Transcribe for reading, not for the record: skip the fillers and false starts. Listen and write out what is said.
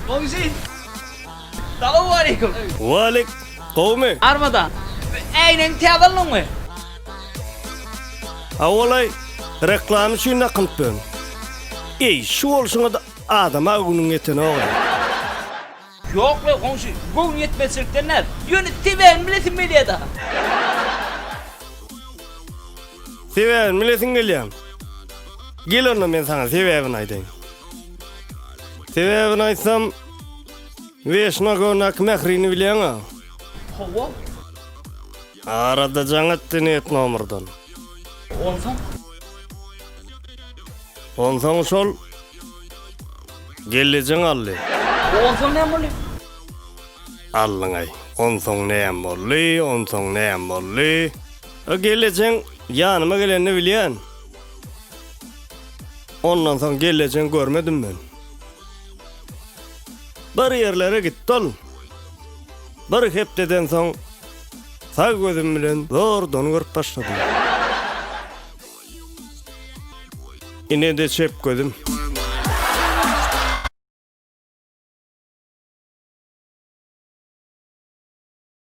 Goňşy. Salowmaleýkim. Waleýk. Gowumy? Armada. Äýnegiňi täze aldyňmy? Hawa-laý, reklama üçin dakynyp ýörün. Eý, şu bolşuňa-da adama göwnüň ýetenok-aý. Ýok-la, goňşy, göwün ýetmezçilikden däl. Ýöne sebäbini bilesim gelýär-dä. Sebäbini bilesiň gelýärmi? Gel onda men saňa sebäbini aýdaýyn. Sebäbini aýtsam, Weşnagordaky Mährini bilýäň-ä? Hawa. Arada jaň etdi net nomerden. Onsoň? Onsoň şol gellejeň aldy. Onsoň näme boldy? Aldyň-aý. Onsoň näme boldy, onsoň näme boldy? O gellejeň ýanyma gelenini bilýän. Ondan soň gellejeň görmedim men. Bir ýerlere gitdi ol. Bir hepdeden soň sag gözüm bilen zordan görüp başladym. Ine-de çep gözüm.